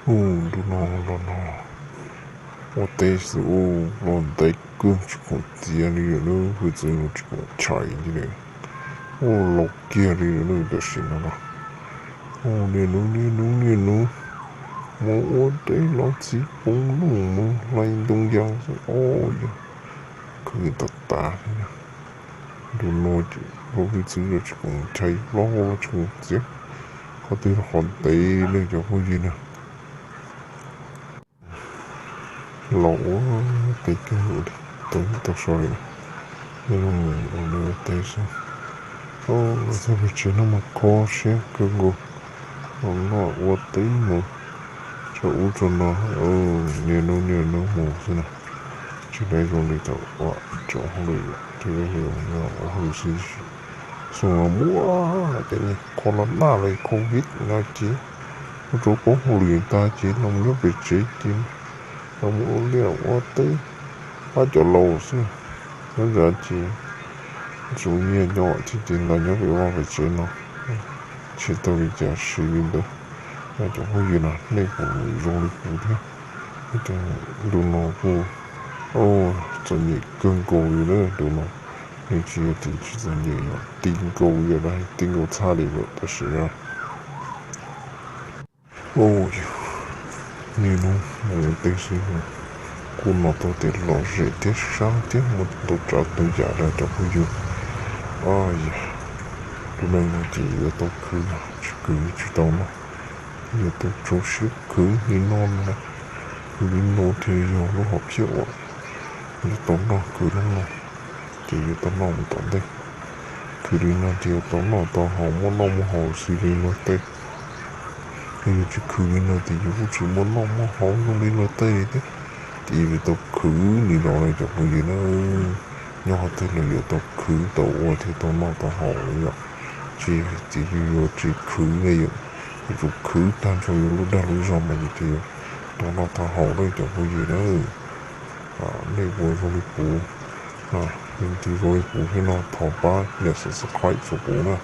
Ua ntu no los no ua teb xwb ua los ntev kawg tsis khoom txiav li lawm, hwj txwv los tsis khoom chais li lawm. Ua laus kiag li lawm tam sim no los. Ua niaj hnub niaj hnub niaj hnub mus ua teb los txiv poob looj mus hlais ntoo yas xwb os, yog khwv tas tas li na. Ntu no ces hwj txwv los tsis khoom chais, hlob los tsis khoom txiav, qhov twg los qhov ntev li lawm cov phooj ywg na. Los ua teb kawg li, tau tau so li, nej mus ua teb xwb. Los txog pem tsev no mas kho siab kawg nkaus, los noj ua teb mus tso ub tso no, niaj hnub niaj hnub mus xwb na. Tsis tau zoo li thaum ua tsoom hauj lwm thiab ua hauj lwm xwb. Xyoo no muaj cov niag kho los naj li covid no ces ua rau poob hauj lwm tag ces los nyob pem tsev ces los mus ua liaj ua teb pab cov laus xwb. Nyob zam ces tsuas nyiaj nyob thiab ces los nyob pem vaj pem tsev no, tsis tau li cas siv li ntawd. Cov phooj ywg no nej puas zoo li kuv thiab? Ntu no kuj txom nyem kawg nkaus li na. Ntu no nej tsis yog tias tsis txom nyem, yog ti nkaus, yog tias ti nkaus txhaj li lawm tab sis na. Ua niaj hnub mus ua teb xwb, kuj hnov tau tias lom zem thiab sab thiab muaj ntau tsav ntau yam li cov phooj ywg. Yog lub neej no ces yuav tau khwv, tsis khwv tsis tau noj. Yuav tau rau siab khwv li no na, khwv li no thiaj yog lub hom phiaj uas yuav tau noj, khwv li no ces yuav tau noj mus tom ntej. Khwv li no ces yuav tau noj tau haus, muaj noj muaj haus xws li luag tej. Yog tsis khwv li no ces yus kuj tsis muaj noj muaj haus zoo li luag tej li thiab. Ces yuav tau khwv li no na cov phooj ywg na. Nyob qhov twg los yuav tau khwv tau ua thiaj tau noj tau haus li yom. Tsis hais tias yus yuav tsis khwv li, yuav tsum khwv tag nrho yus lub dag lub zog mas yus thiaj yuav tau noj tau haus na cov phooj ywg na. Nej puas zoo li kuv? Yog tias zoo li kuv thiab no thov pab nias subscribe rau kuv na.